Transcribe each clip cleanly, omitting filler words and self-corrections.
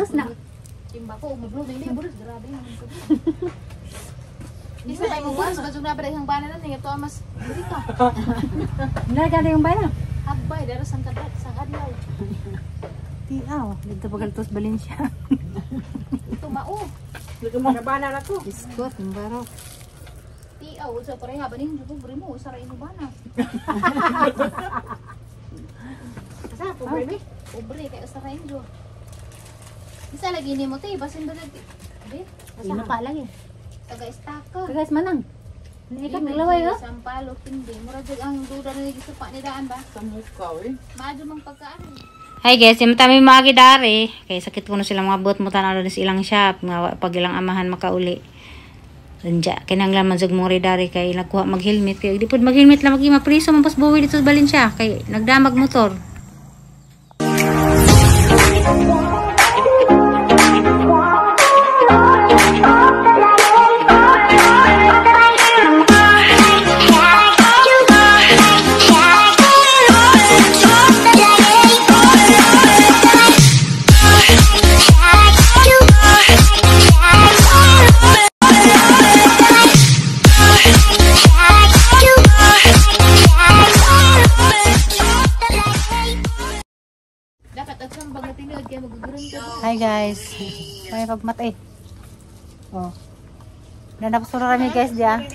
Buros na. Timba ko, mag-blooming na buros. Grabe naman ko. Isa tayo mo buros, basog na pa isang bana na ito mas dito. Nagana yung bana. Agbay, dara sang kadat, sang adlaw. Tiaw, dito pagaltos Valencia. Ito mao. Nabana na to. Biskot, baro. Tiaw, sa pareha ba ninyo pobre mo, sa imo bana. Asa pobre mi? Pobre kay sa inyo. Isa lagi nimo te, basin ba lagi? Be, Ino pa lagi. Taga istaka. Kagas manang. Ikat naglaway oh. Sampalo kindi. Mura jud ang duda na gisupa ni daan ba? Sa muka eh. Maadyo mang pagkaan. Hi guys, yung tami mga gidari. Kay sakit ko na sila mga buot mo tanaw na sa ilang shop nga pag ilang amahan makauli. Anja, kinahanglan man jud mo dari kay nagkuha mag-helmet kay di pud mag-helmet lang magi mapriso man pas buwi dito sa Valencia kay nagdamag motor. Dapat at sambag na tinuod kay maguguran ka. Hi guys. May pagmatay. Oh. Nanapos na kami guys diya.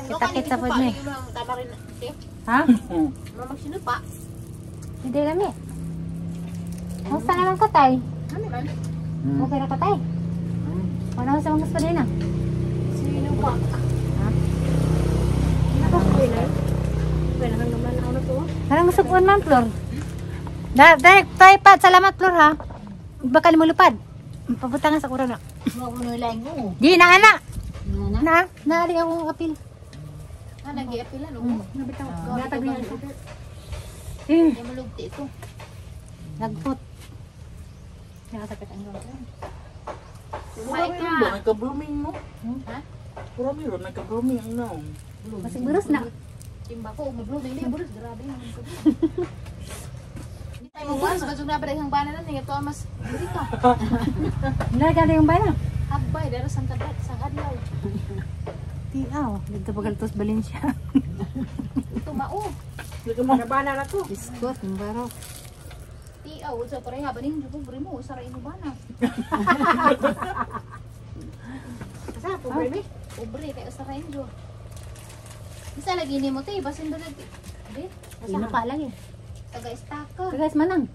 Kita-kita po ni. Ha? Mamag sinupa. Hindi kami. Kumusta naman ka tay? Ano man? Okay ra ka tay? Wala sa mga pa na. Sinupa. Ha? Wala naman ako na to. Parang masukuan man, Flor. Da, dai, tay pa, salamat Flor ha. Baka lumulupad. Pabutangan sa kura na. Di na ana. Na, naali akong apil. Ah, nag-iapilan oh. Nabitaw. Gatag niya. Eh, Kaya malugti ito. nagpot. Nakasakit ang gawin. Kumain ka. Nagka-blooming mo. Ha? Pura meron nagka-blooming ang naong. Basig buros na. Timba ko, mag-blooming na buros. Grabe naman ko. Tayo mo buros, basog na pa isang bana na ito mas dito. Nagana yung bana. Agbay, dara sang kadat, sang adlaw. Tiaw, dito pagaltos Valencia. Ito mao. Nabana na to. Biskot, baro. Tiaw, sa pareha ba ninyo pobre mo, sa imo bana. Asa pobre mi? Pobre kay sa inyo. Isa lagi nimo te, basin ba lagi? Be, Ino pa lagi. Taga istaka. Kagas manang.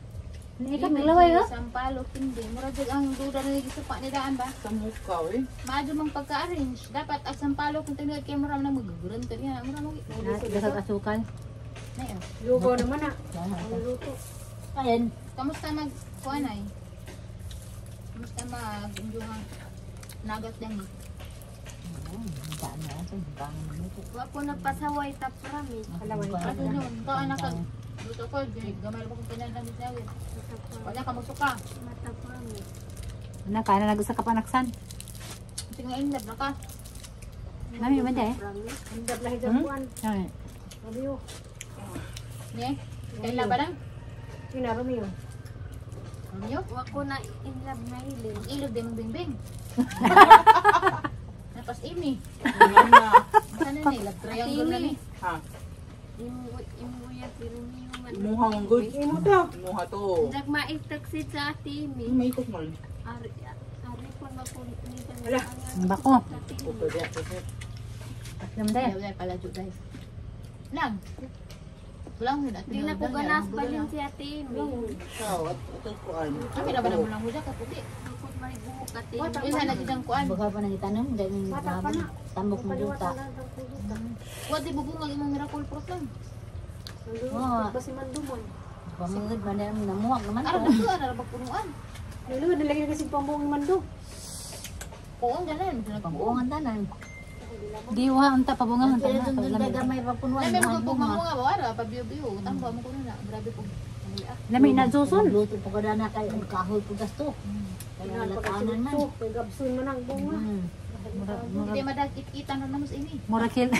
Ikat naglaway oh. Sampalo kindi. Mura jud ang duda na gisupa ni daan ba? Sa muka eh. Maadyo mang pagka-arrange. Dapat ang sampalo kung tinuod kay mura man maguguran ka niya. Mura mo. Dasag asukal. Nay, oh. Lugaw naman ah. Ayan. Kamusta mag kuan ay? Kamusta mag injuhang nagat din? Wa ko nagpasaway tap rami. Kasi noon, ka anak ka luto ko, gamay ko kung pinanamit na yun. Wala ka musuka. Mata prami. Ana ka na nagusa ka panaksan. Tingnan in love na ka. Nami ba eh? Hindab lahi sa kuan. Nami. Romeo. Ne? Kailan ba lang? Ina Romeo. Romeo? Wa ko na in love na ilin. Ang ilog din mong bingbing. Napas imi. Sana na love triangle na ni. Ha. Imo imo ya si Romeo man. Imuha ang good. Imo to. Imuha to. Nagmait taxi sa ate mi. May ikot mo. Ari ari ko na po ni Wala. Bako. Upo diya. Naman dai. Ayaw pala jud guys. Lang. Bulang yun at Di na ko ganas balin si ate mi. Ikaw at ito kuan. Kami na ba na bulang huda ka puti? Bukod may buhok ate What mi. isa lagi dang kuan. Baka pa nang itanong, dahil tambok mo duta. Wa di bubungag imong miracle fruit lang. Oo. Pamungod man na namuwag naman Ara to. dito ara ba punuan. Lulu nilagay kasi pambuong mando. Puon ganan. Pambuongan tanan. Di wa unta pabunga unta Kaya na. dun dun gamay pa punuan. Lami mo pug mamunga ba ara pa biyo-biyo. Tamba mo kuno na. Grabe pug. Lami na susun. Luto po ka na kay ang kahoy po gasto. Kaya lataanan man. May gabsun man ang bunga. Hindi madagit-itan na namos ini. Murag hel.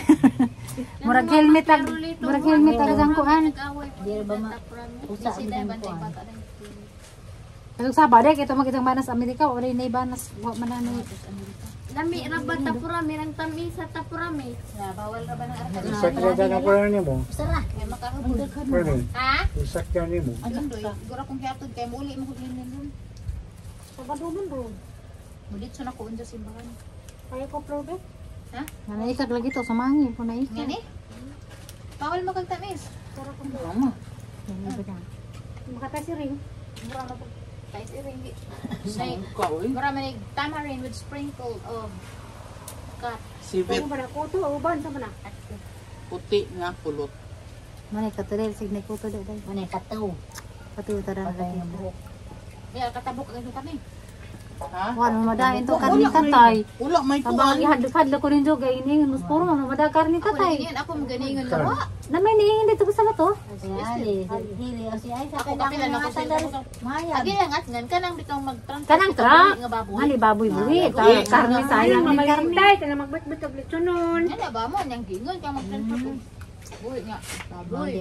Murag helmet ag murag helmet ag ang kuan. Nag-away po Di ba ma tap rami. usa Sila ang bantay kuan. bata din. Katong saba dai kay magitang banas Amerika wala nay banas wa man na ni. Lami ra ba tapurami ang tamis sa tapurami. Na bawal ra ba ng arka? Isakyan na pala nimo. Sara. Kay makahubod. Pwede. Ha? Isakyan nimo. Dundoy, gura kong hiatod kay muli mo kog linin. Sabado man bro. Mulit sa nako unsa simbahan. Kaya ko probe. Ha? Nanaikag lagi to sa mangi po na Nga ni? Bawal mo kag tamis. Mama. Makatay si Ring. Mura na pag tais iring. Nay, Ka oy. mura man ig tamarind with sprinkle of cut. Sibit Ano ba na kuto uban sa mana? puti nga pulot. Manay katudel sig na kuto dai. Manay kataw. Pati tara Patay lagi. ng buhok. May katabok ang kami. Ha? Wa man madain to karni tatay. Wala may Tabang kuan. ihadlok-hadlok ko rin jog ay ini mas puro man mada karni Ako tatay. ganingon, ako maganingon na wa. Na may niingin dito sa to. Si Ali, hili o si Ay sa Ako kapila na ko sa Maya. Agi lang at ngan kanang bitong mag-trunk. Kanang truck. Nga baboy. Mali baboy buhi. Karni sayang ni karni. Mamalintay kana magbitbit og lechonon. Nga na ba mo nang gingon ka mag-transfer og buhi nga. Baboy.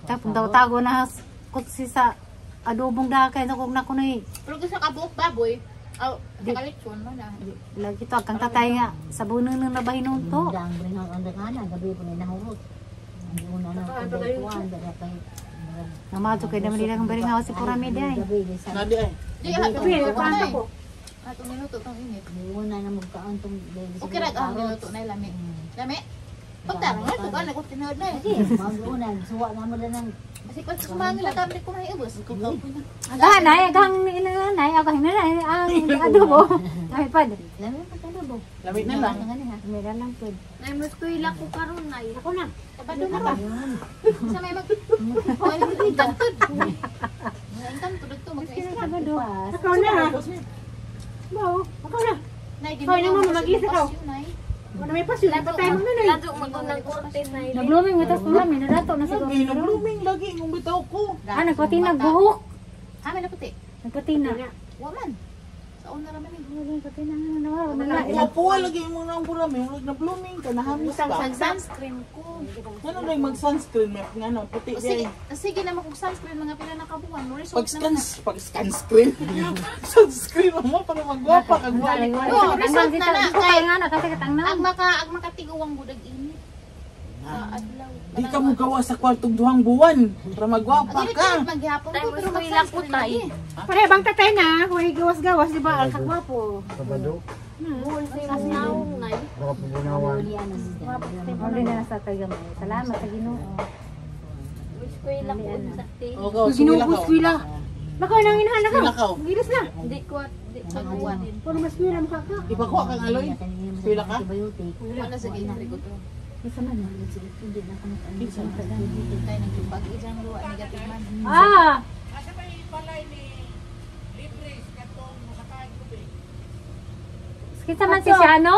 Tapos daw tago na kutsi sa adobong dakay na kung nakunoy. Pero gusto ka buok baboy. Aw, sa kalitsyon mo na. Lagi to kang tatay nga sa buno nang nabahinon to. Ang bringaw ang dagana gabi po na nahurot. Ang una na kuan dara kay Namato kay naman nila kang baringaw si Puramid ay. Nadi ay. Di ha, Gabi tong na ko. Atong niluto tong init. Una na magkaon tong Okay ra ang niluto na lami. Lami. Pagtarong na to ka tinuod na. Mag-una, suwa na mo na ng Kasi kung sumangil na kami ko na iubos. Agahan ay, agahang inanay, agahang inanay, ang adobo. Ay pad. Lami pa ka bo. Lami na lang. Mira lang pud. Nay mas kuila ko karon nay. Ako na. Kabado na ba? Sa may mag Engkantod. Mga engkantod dito magka-isla. Ikaw na. Bao, ikaw na. Nay, Ikaw na, mama, mag-isa ka. Wala may pasyon. Patay mo na eh. Lado magunang korte nay. Nag-blooming witas Puramid, nadato na siguro. Lagi na blooming lagi ng bitaw ko. Ah, nagpatina buhok. Amin na puti. Nagpatina. Wa man. Sa una ra man eh. Nagpatina nga na. Wapo lagi mo na ang burami, wala na blooming ka nahamis ka. Sunscreen ko. Ngano na mag sunscreen may ngano puti O, sige, di. sige na kung sunscreen mga pila na kabuwan mo result Pag naman na. pag sunscreen. Sunscreen mo para magwapa kag wala. Oh, result na na. Kay nga na kasi katang na. Ang makatiguang budag init. Sa adlaw. Di ka mo gawa sa kwartong duhang buwan para magwapa Dili ka. ka maghapon ko Tay, pero mas kuila ko, mag-sunscreen tay. lagi. Pare bang tatay na, huwag gawas-gawas, di ba? Ang kagwapo. Sabado. Buol sa imong naong nay. Baka pugunawan. Uli na sa tayo gamay. Salamat sa Ginoo. Mas kuila ko sa ti. O go, sige lang Ginubos kwila. Baka nang inahan Sige na ka. Gilis na. Di ko di ko Puro mas kwila mukha ka. Ipakuha kang aloy. Pila ka? Antibiotic. Wala sa gitna ko to. Isa man. Tayo nagtubag ijang luwa negative man. Ah! Kita man si siya, ano?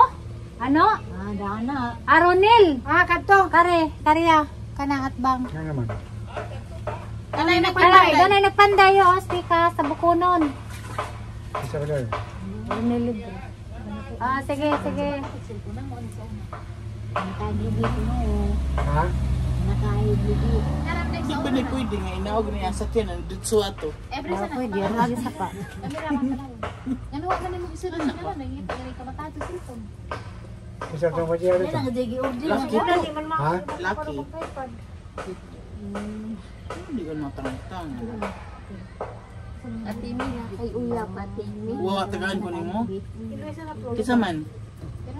Ano? Ah, dana. Aronel. Ah, kadto. Kare, kariya. Kanang atbang. Nga naman. Kanay Kanay, nagpanday. danay nagpanday oh, speaker sa Bukonon. Isa ka dahil. Aronel. Ah, sige, sige. Nakaglibi ko no. Ha? Nakaglibi. Di ba ni pwede nga inaog niya sa tiyan ang dutso ato. Every sa Pwede, yan lagi sa pa. Kamera man pala. Ngano wa man mo isulod sa karon nangita gani ka matato cellphone. Isa ka mo diyan Yan ito. ang digi order. Lucky to. Ha? Lucky. Hindi ko matangtang. Ate mi ay uyap ate mi. Wa tagaan ko nimo. Iluisa na po. Kisa man. Pero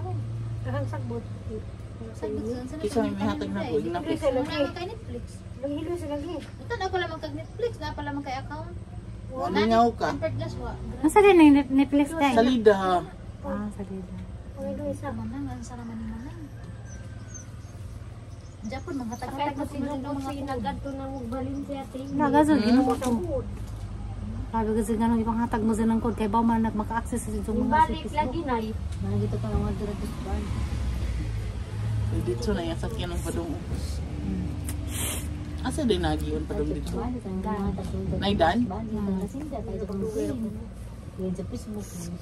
Kahang sagbot. sa Kisa may mihatag na ko ing napis. Iluisa lagi. Kay Netflix. Iluisa lagi. Ito na pala magkag Netflix, na pala magkay account. Wa lingaw ka. Tempered glass wa. Nasa din ang Netflix day? Salida ha. Ah, sa dito. Iluisa. Manang ang sara man ni manang. Japon mga Kaya tagatag ko na sila sinugot mga si nagadto na mo balin si ate mi. Nagazol, ginoo ko. Sabi kasi ganun, ipanghatag mo sa ng code kay ba man maka-access sa itong mga Balik Facebook. lagi nay. Managito ka ng order at kuan. Dito na yung sakyan ng padung upos. Asa din nagiyon padung dito? Naidan?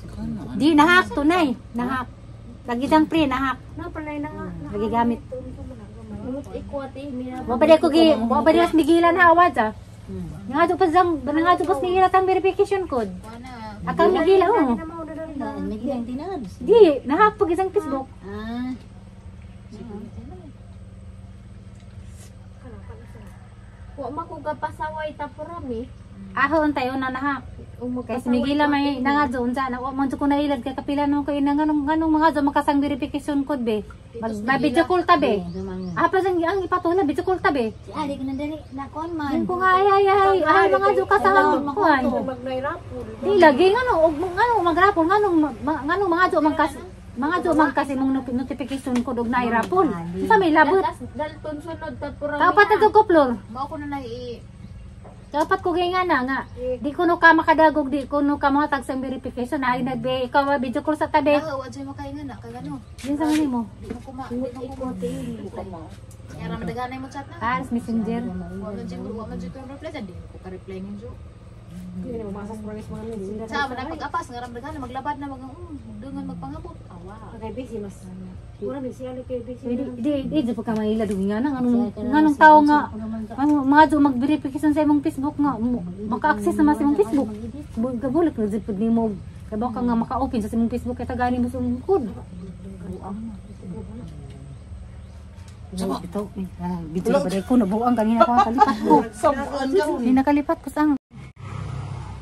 Kano? Di, nahak to, nay. Nahak. Lagi dang pre, nahak. Na pala na nga. Lagi gamit. Iko ate mi na. Wa pa di ko gi, wa pa di mas migilan ha awad ah. Nga pa sang nga pa ni tang verification code. Akang Miguel oh. Miguel ang tinad. Di, nahapag isang Facebook. Ah. Wa makugapasaway tapurami. Aho ang tayo na nahap. Kay si Miguel may nangadyo unsa na wa man ko nailad kay kapila no kay nganong nganong mga jo makasang verification code be. Mag na video call ta be. Ah pa sang ang ipatula video call ta be. Si Ali ko na dali na kon man. Yun ko nga ay ay ay ay mga jo ka sa kuan. Di lagi ngano og ngano magrapol nganong nganong mga jo magkas mga jo magkas imong notification code og nairapol. Unsa may labot? Dalton sunod tapurami. Dapat na ko Flor. Mao ko na nai Dapat ko kay nga na nga. Di ko no ka makadagog, di ko no ka mahatag sa verification. Ay nagbe ikaw ba video call sa tabi. Ah, wa jay makainga na kay ano. Din sa nimo. Di mo kuma, di mo kuma. Yara madaganay mo chat na. Ah, messenger. Wa man jay ko reply sa di ko ka reply ninyo. Sa man pag-apas nga ramdagan maglabad na mag dungan magpangabot. Awa. Okay, busy mas. Mura may siya kay busy. Di di di pa ka maila dugi nga na nganong nganong tao nga ano mga do mag-verification sa imong Facebook nga maka-access naman sa imong Facebook. Gabulik na jud pud nimo kay baka nga maka-open sa imong Facebook kay tagani mo sa imong code. Ito, video ba ko nabuang kanina ko kalipat ko. Di nakalipat ko sa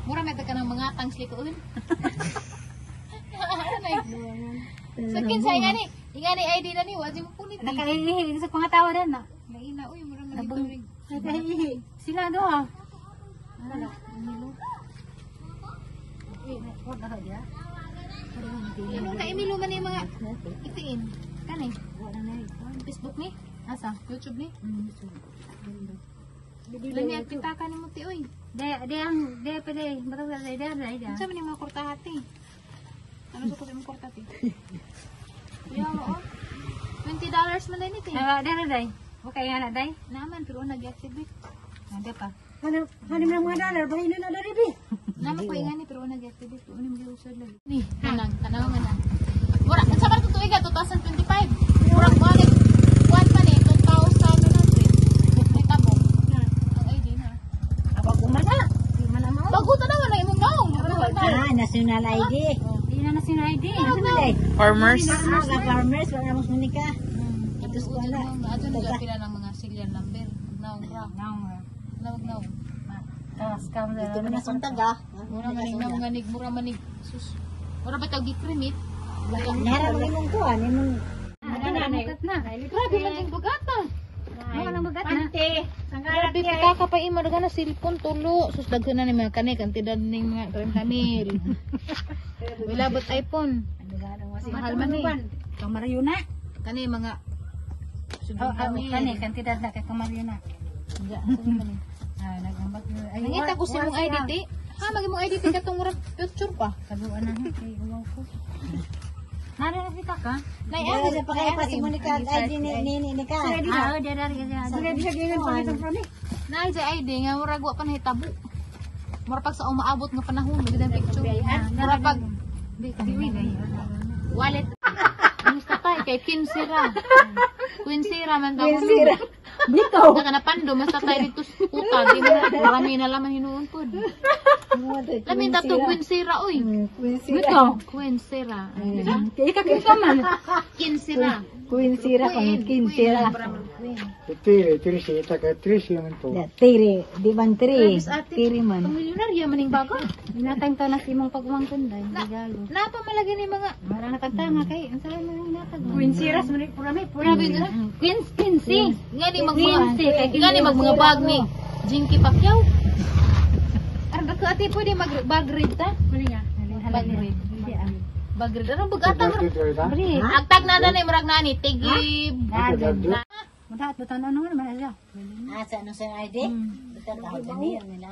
Mura may ka ng mga tangs likoon. Sa kinsa ingani, ingani ID na ni wa mo punit. Nakaihi sa mga tao rin na. Naina uy mura man dito. Nakaihi. Sila do ah. Ano na Emilio man yung mga itiin. Kani? Facebook ni? Asa? YouTube ni? Lami ang pitaka ni mo ti oy. De de ang de pwede batag de de de de. Unsa man yung mga kurtahati? Ano sa ko sa imong kurtahati? Kuya mo oh. $20 man din iti. De de de. Okay nga na day. Naman pero nag-activate. Nade pa. Ano, ano mga mga dollar, bahin na na dari bi. Naman ko ingani pero nag-activate ko unim gyud lagi. Ni, kanang tanaw man na. Mura, unsa man tong tuiga 2025? Murag kuan kuan pa ni 2100. May tabok. Ang ID na. Ako man na. Di man na mao. Bago tanaw na imong naong. Ah, national ID. Di na na sino ID. Ano man ay? Farmers. Mga farmers, wala mo ka. Tapos wala. Ato na pila ng mga serial number. Naong ra. Naong ra. Naong naong. Taas ka mo. Dito man na suntag ah. Mura manig naong manig mura manig. Sus. Mura ba tawag gikrimit? Nara mo imong kuan, imong na. Grabe man jing bugata. Mga nang bugat na. Grabe pitaka pa imo daga na cellphone tulo. Sus daghan na ni mga kanik kantidad ning mga 30 mil. Wala bot iPhone. Mahal man ni. Kamaryo na. Kani mga Oh, kani kantidad na kay kamaryo na. Ah, nagambag. Nangita ko sa imong ID ti. Ha, magi mong ID ti katong murag picture pa. Kabuan na kay uwaw ko. Nara na kita ka? Nay Wala sa pa si Monica ID ni ni ni ka. Ah, oh, dara ra kasi. Sila di siya ganyan pangitang frame. Nay sa ID nga murag wa pa nahitabo. Murag pag sa umaabot nga panahon magid ang picture. Murag pag wallet. Basta pa kay 15 ra. 15 ra man daw. 15 ra. Bitaw. Naka napando mas tatay dito sa puta di mo na marami na laman hinuon pod. Lamin tato 15 ra oy. Queen 15 ra. Kay ka kita man. 15 ra. Queen Sira kung Queen Sira. Tiri, tiri siya, taka tiri siya man to. Tiri, di man tiri. Tiri man. Pang milyonarya maning bago. Inatang ta na si imong pagmangkon day. Regalo. Napa malagi ni mga Mara na tagtanga kay unsa man ang inatag. Queen Siras man purami, Grabe na. Queen Quincy. Nga ni mag mga Quincy kay nga ni mag mga bag ni Jinky Pacquiao. Aron dako ate pwede mag bag raid ta? Pwede nga. Bag raid. Bag raid. Aron bugata mo. Bri. Agtag na na ni murag na ni tigib. Mudaat butan ano man siya. Ah, sa ano sa ID? Basta tawag na niya nila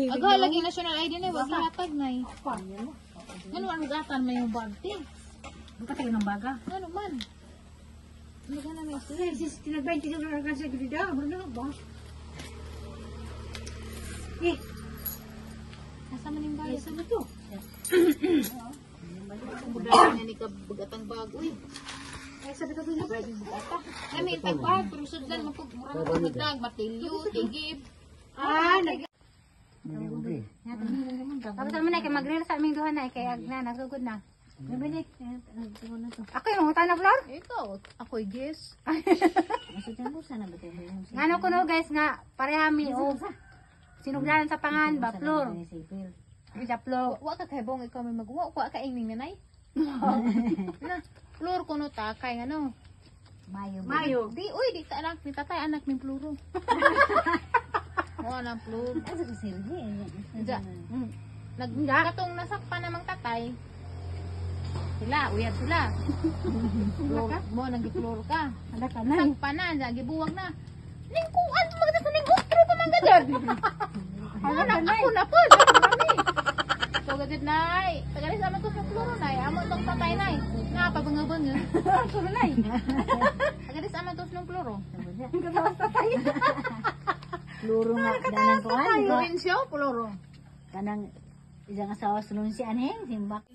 Aga lagi national ID na wag hatag na. Ngano ang bugatan may yung bag ti? Buka tayo ng baga. Ngano man? Ano ka na may Sis tinagbenti sa kasi gida, mura na ba? Eh, Asa man yung bayad? sa to? Budagan ni ka bugatang bag uy. Ay sabi ko to. Lami tag bag pero sudlan mo pug mura na pug dag matilyo tigib. Ah, nag Tapos naman na kay mag-grill sa aming duha na kay agna nagsugod na. Ako yung utang na floor? Ikaw, ako'y guess. Ngano kuno guys nga parehami og sinugdanan sa pangan ba floor. Sa floor. Wa ka kay bong ikaw may magwa, wa ka ingning nanay. Na, floor kuno ta kay ano. Mayo. Mayo. Di uy, di ta anak ni tatay anak min pluro. Mo na pluro. Asa ko silbi. Diya. Nag katong nasakpan namang tatay. Sila, uyab sila. Flor, mo nang giploro ka. Ala ka na. Sakpan na, diya, gibuwag na. Ning kuan magda sa ning utro pa man gadad. Ano na ako na po. So gadad nay, tagalis naman ko sa pluro nay. Amo tong tatay nay. Na pabanga-banga. Tulo nay. Tagalis naman to sa pluro. Luro nga danang kuan. di ba? Provinsyo, pluro. Kanang isang asawa sulon si Anheng simbak.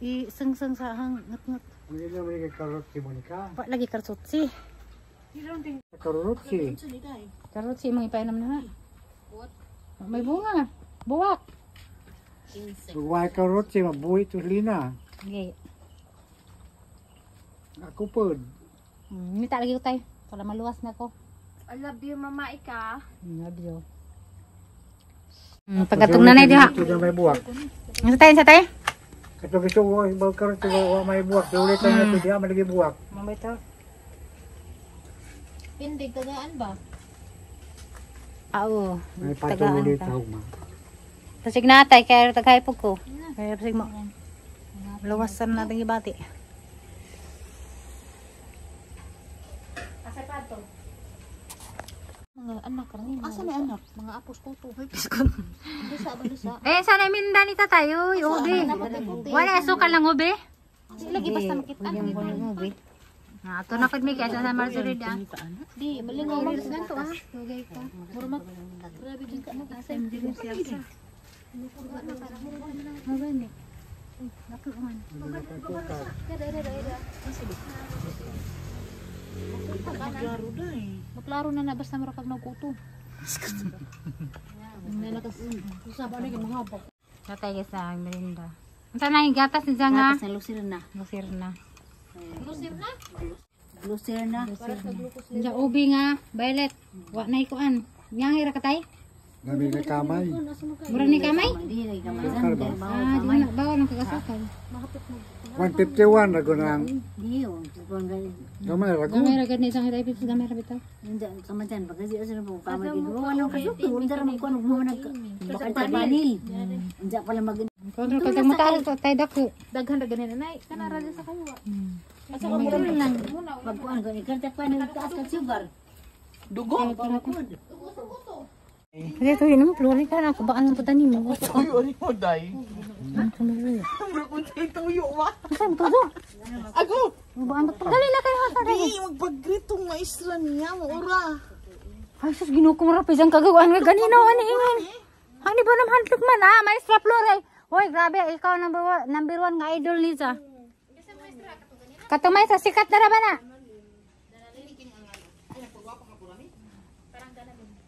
Isang-sang sa hang ngat-ngat. Hindi na may karot si Monica. Pa lagi karsotsi. Karot si. Karotsi imong ipainom na. May bunga. Buwak. Why karot si mabuhi to lina. Okay. Ako pod. Nita lagi ko tayo. Para maluwas na ko. I love you, Mama Ika. Love you. Pagkatong nanay diha. Ito na may buwak. Sa tayo, sa tayo. Kato gusto ko ay karot si wa may buwak. Ulit tayo na ito diha malagi buwak. Mamay to. Pindig tagaan ba? Ah, oo. May Tagaan patuloy ta. tao ma. Tasig natay kaya tagay po ko. Kaya pasig mo. Luwasan natin ibati. Mga anak rin. Asa may anak? Mga apos ko to. Dusa ba dusa? Eh, sana minda ni tatay, uy, ube. Wala, asukal lang ube. Lagi basta makita. Ah, ito na pud mi kaya sa Marjorie ah. Di, malingaw man sa ganto ah. Lugay ka. Murmat. Grabe din ka na kasi. Magani. Maklaro na na basta mura kag nagkuto. Tatay guys na ang merinda. Unsa na yung gatas ni nga? Gatas na lusir na. Lusir na. Lusir na. Lusir na. Unsa ubi nga, violet. Wa na ikuan. Yang ira katay? Dami ka kamay. Mura ni kamay? Di lagi kamay. Sukar ba? Ah, di na bawal ang kagasukal. 151 rago nang Di oh. Kuan gani. gamay rago. Gamay ra gani isang hiray pips gamay ra bitaw. Unja kamajan ba kasi asa na po kamay gid. Wala ka suko. Unja ra man kuan mo nag bakal sa panil. Unja pala mag Kontrol ka mo tayo tay dako. Daghan ra ganin nanay. Kana ra sa kayo. Asa ko mura lang. Pagkuan ko ikarta pa nang taas ka sugar. Dugo. Kasi tuyo naman, pluri ka na. Kubaan lang po tanin mo. Tuyo ni mo day. Mura kung sa'yo tuyo ba? Saan to do? Ako. Kubaan pa. Dali na kayo ha. Di magpag-greet tong maestra niya mo ora. Ay sus, ginoo ko mura pisang kagawaan nga ganino ani ingon. Ani ba nam handlok man ah, maestra Flor ay. Hoy, grabe ikaw number one nga idol ni sa. Katong maestra sikat na ra ba na?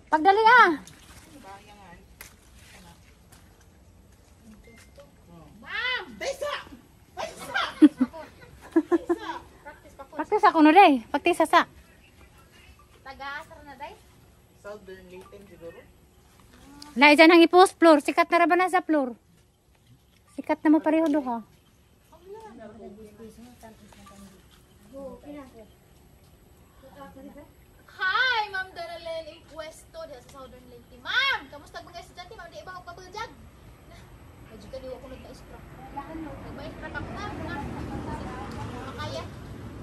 Pagdali ah. Daysa. Practice ako no day. Practice sa. Taga-asar na day. Southern Leyte siguro. La dyan ang i-post floor. Sikat na ra ba na sa floor? Sikat na mo pareho do ha. Hi, Ma'am Donalyn Impuesto diha sa Southern Leyte. Ma'am, kamusta mga estudyante? Ma'am, di ba ako kabagjag? Na, medyo kaliwa ko nagmaestra. Nagmaestra pa ko, ma'am. Ma'am, Makaya.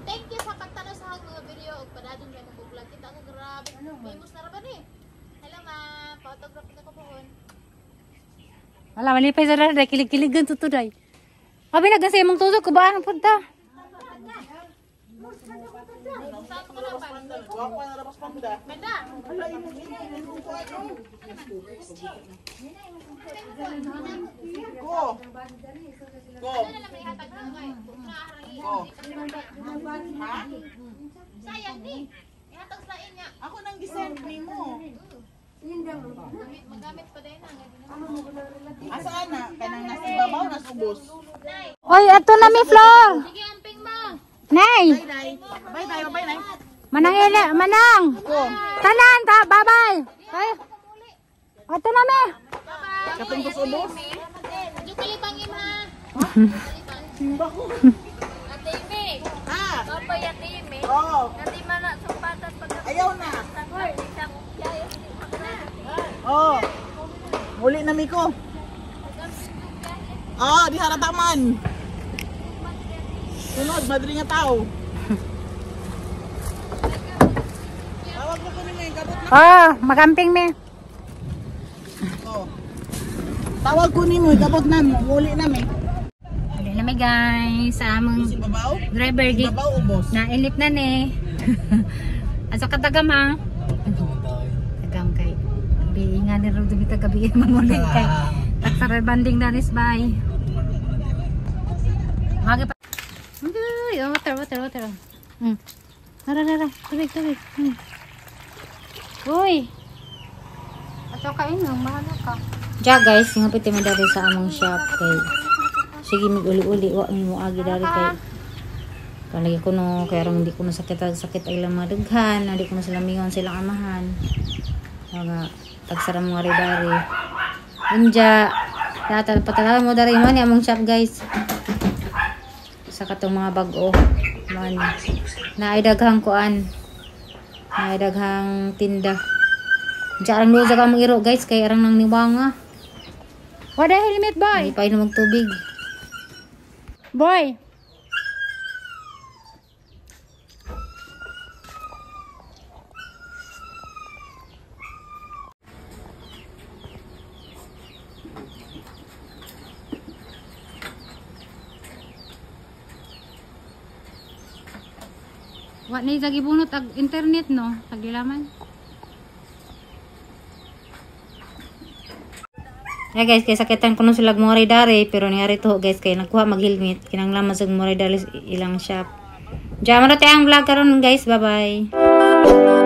Thank you sa pagtanaw sa akong mga video ug padadon may mong vlog kita ako grabe. Famous na ra ba ni? Hello, ma'am. Pa-autograph na ko pohon. Wala, malipay sa day. Kilig-kiligan to today. Abi na sa imong tuzo, kubaan ang punta. Saan ko na pa? Gwapa na rabas panda. Ganda. Go. Go. Ano na lang may hatag na kay. Naarangi. Go. Ha? Sayang ni. Ihatag Ako nang gisend nimo. Magamit pa din na. Asa ana kanang nasa ibabaw nas ubos. Oy, ato na mi Flor. Sige, amping mo. Nay, Bye bye, bye bye. Manang ele, manang. Tanan ta, bye-bye. Ay. Ato na mi. Katong tos ubos. Medyo kalibangin ha. Simba ko. Ate Amy. Ha. Papay Ate Amy. Oh, Nati man na sumpatan pag ayaw na. Oh. Muli na mi ko. Oh, di harataman. Sunod, madali nga tao. Tawag mo ko ni may kabot na. Oh, magamping mi. Oh. Tawag ko ni mo, kabot na mo. Muli na mi. Uli na mi guys, sa among Si babaw? driver gi. Babaw ubos. Nailip na ni. Asa ka tagam ha? Tagam kay. Biingan ni Rudo bita gabi manguli kay. Taksara banding na ris bay. Magi pa. Uy, oh, water, water, water. Tara, tara, tubig, tubig. Uy. Ato ka inom, mahala ka. Ja guys, ngapit mo dari sa among shop kay sige mig uli-uli wa mi mo agi dari kay kalagi ko no kay aron hindi ko na sakit ag sakit ay lang mga daghan, hindi ko na sila mingon silang amahan. Mga tagsara mga ridari. Unja, tata patalaw mo dari man among shop guys. Sa katong mga bag-o man naay daghang kuan. Naay daghang tinda. Diyan arang luwa sa among iro guys kay arang nang niwanga. Wala helmet, boy. Hindi pa inom og tubig. Boy. Wa na sa gibunot ag internet no, tagilaman. Yeah guys, kay sakitan ko no sila mga dari pero niyari to guys kay nagkuha mag helmet kinahanglan man sa mga dari ilang shop. Diyan mo na tayo ang vlog karon guys. Bye bye.